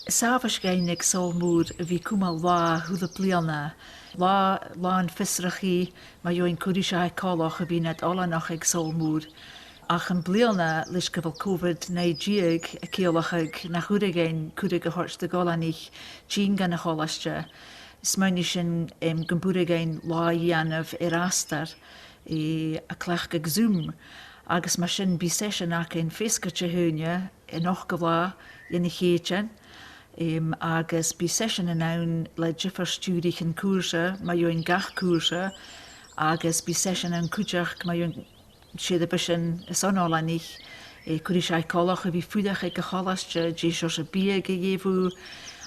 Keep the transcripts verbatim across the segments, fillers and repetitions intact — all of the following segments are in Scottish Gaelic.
Is àbhaist dhuinn aig Sabhal Mòr a bhith a' cumail latha a h-uile bliadhna. Latha, latha fiosrachaidh, mu dheidhinn cò ris a tha e coltach a bhith nad oileanach aig Sabhal Mòr. Ach am-bliadhna, leis gu bheil Covid naoi deug a' ciallachadh nach urrainn dhuinn cuireadh a thoirt do dh'oileanaich tighinn gun a' cholaiste, smaoinich sinn, em, gum b' urrainn dhuinn latha a dhèanamh air astar, eh, a' cleachdadh Zoom. Agus mar sin bidh seisean againn feasgar Dihaoine, an ochdamh latha dhen a' Chèitean, em, agus bidh seiseanan ann le diofar stiùirichean cùrsa, mu dheidhinn gach cùrsa, agus bidh seisean ann cuideachd mu dheidhinn sibh a bhios airson oileanaich, eh, cò ris a tha e coltach a bhith a' fuireach aig a' cholaiste, dè seòrsa biadh a gheibh thu,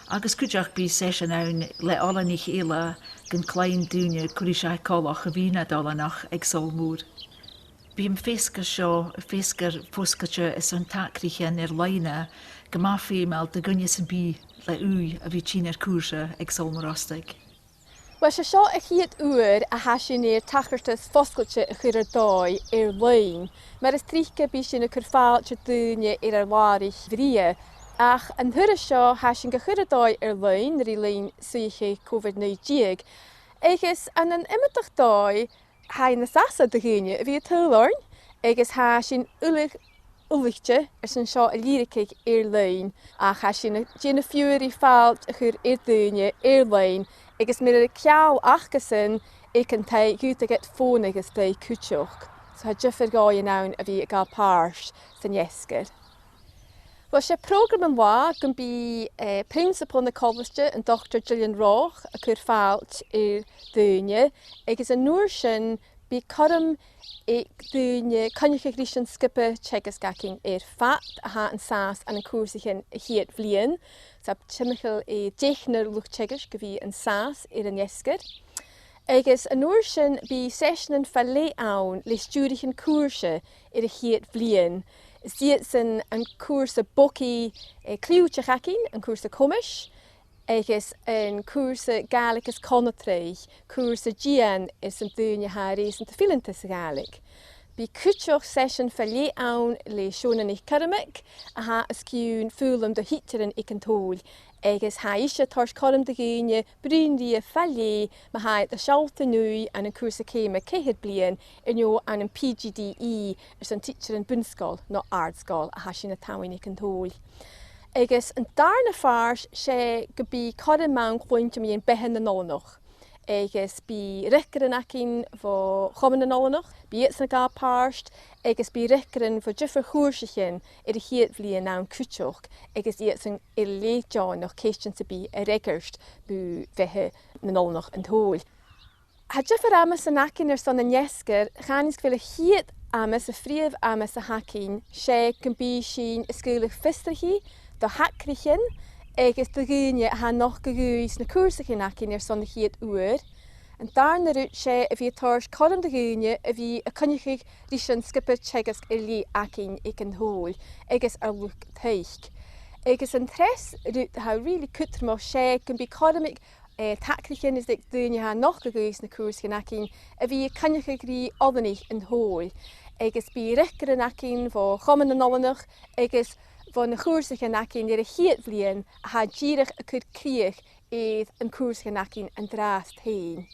agus cuideachd bidh seisean ann le oileanaich eile gun cluinn daoine cò ris a tha e coltach a bhith nad oileanach aig Sabhal Mòr. Bidh am feasgar seo, feasgar fosgailte airson tagraichean air-loidhne, gu math feumail do dhuine sam bith le ùidh a bhith a' tighinn air cùrsa aig Sabhal Mòr Ostaig. Uill, 's e seo a' chiad uair a tha sinn air tachartas fosgailte a chur air dòigh air-loidhne, mar as trice bidh sinn a' cur fàilte air daoine air ar làraich bhrèagha. Ach an turas seo tha sinn ga chur air dòigh air-loidhne ri linn suidheachadh Covid naoi deug. Agus ann an iomadach dòigh, tha e nas fhasa do dhaoine a bhith a' tadhal oirnn, agus tha sinn uile ullaichte airson seo a lìbhrigeadh air-loidhne, ach tha sinn a' dèanamh fiughair ri fàilte a chur air daoine air-loidhne, agus mura bheil ceangal acasan aig an taigh, dh'fhaodadh iad fònadh a-staigh cuideachd. So tha diofar dhòighean ann a bhith a' gabhail pàirt san fheasgar. Uill, 's e prògram an latha gum bi, eh, Prionnsabal na colaiste, an Dotair Gillian Roth, a' cur fàilte air daoine, agus an uair sin bidh cothrom aig daoine coinneachadh ris an sgioba teagaisg againn air fad a tha an sàs ann an cùrsaichean a' chiad bhliadhna. 'S e timcheall air deichnear luchd-teagaisg a bhith an sàs air an fheasgar. Agus an uair sin bidh seiseanan fa leth ann le stiùirichean cùrsa air a' chiad bhliadhna. Is iadsan an cùrsa bogaidh, eh, cliùiteach againn, an cùrsa comais, agus an cùrsa Gàidhlig is Conaltradh, cùrsa dìon airson daoine a tha reusanta fileanta sa Ghàidhlig. Bidh cuideachd seisean fa leth ann le Seòna NicCormaic, a tha os cionn foghlam do thidsearan aig an t-Sabhal, agus tha ise a' toirt cothrom do dhaoine bruidhinn rithe fa leth ma tha iad a' sealltainn ùidh ann an cùrsa ceum a ceithir bliadhna, air neo ann am P G D E, airson tidsearan bun-sgoil no àrd-sgoil a tha sinn a' tabhann aig an t-Sabhal. Agus an dàrna phàirt, 's e gum bi cothrom ann cluinntinn mu dheidhinn beatha nan oileanach. Agus bidh fhreagairean againn bho Chomunn nan Oileanach, bidh iadsan a' gabhail pàirt, agus bidh fhreagairean bho dhiofar chùrsaichean air a' chiad bhliadhna ann cuideachd, agus iadsan air leth deònach ceistean sam bith a fhreagairt mu bheatha nan oileanach an t-Sabhal. Tha diofar amasan againn airson an fheasgair. Chanainn-sa gu bheil a' chiad amas, a' phrìomh amas a th' againn, 's e gum bi sinn a' sgaoileadh fiosrachaidh do thagraichean agus do dhaoine a tha a' nochdadh ùidh sna cùrsaichean againn airson a' chiad uair. An dàrna rud, 's e a bhith a' toirt cothrom do dhaoine a bhith a' coinneachadh ris an sgioba teagaisg air leth againn aig an t-Sabhal agus ar luchd-taic. Agus an treas rud a tha really cudromach, 's e gum bi cothrom aig eh, tagraichean is aig daoine a tha a' nochdadh ùidh sna cùrsaichean againn a bhith a' coinneachadh ri oileanaich an t-Sabhail, agus bidh fhreagairean againn bho Chomunn nan Oileanach agus bho na cùrsaichean againn air a' chiad bhliadhna a tha dìreach a' cur crìoch air na cùrsaichean againn an-dràsta fhèin.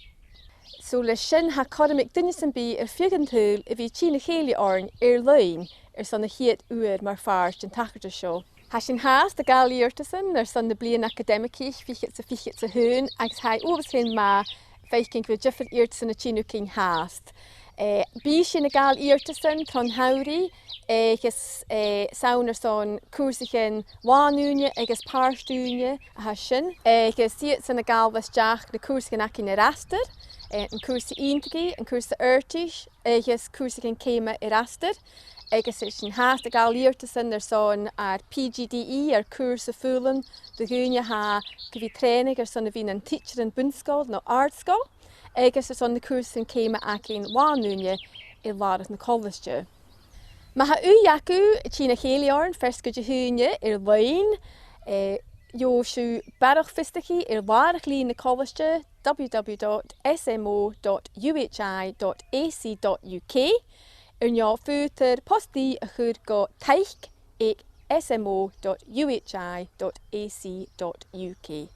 So leis sin, tha cothrom aig duine sam bith air feadh an t-saoghail a bhith a' tighinn a chèilidh oirnn air-loidhne airson a' chiad uair mar phàirt den tachartas seo. Tha sinn fhathast a' gabhail iarrtasan airson na bliadhna acadaimigeach fichead 's a fichead 's a h-aon, agus tha e uabhasach math faicinn gu bheil diofar iarrtasan a' tighinn thugainn fhathast. Eh, bidh sinn a' gabhail iarrtasan tron t-samhradh, agus, eh, 's ann airson cùrsaichean làn-ùine agus pàirt-ùine a tha sin, agus iadsan a' gabhail a-steach na cùrsaichean againn air astar, eh, an cùrsa inntrigidh, an cùrsa adhartais, agus cùrsaichean ceum air astar, agus tha sinn fhathast a' gabhail iarrtasan airson ar P G D E, ar cùrsa foghlam do dhaoine a tha gu bhith a' trèanadh airson a bhith nan tidsearan bun-sgoil no àrd-sgoil, agus airson na cùrsaichean ceum againn làn-ùine air làraich na colaiste. Ma tha ùidh agaibh tighinn a chèilidh oirnn feasgar Dihaoine air-loidhne, eh, gheibh sibh barrachd fiosrachaidh air làrach-lìn na colaiste, W W W dot S M O dot U H I dot A C dot U K. Air neo, faodar post-d a chur gu taic aig S M O dot U H I dot A C dot U K.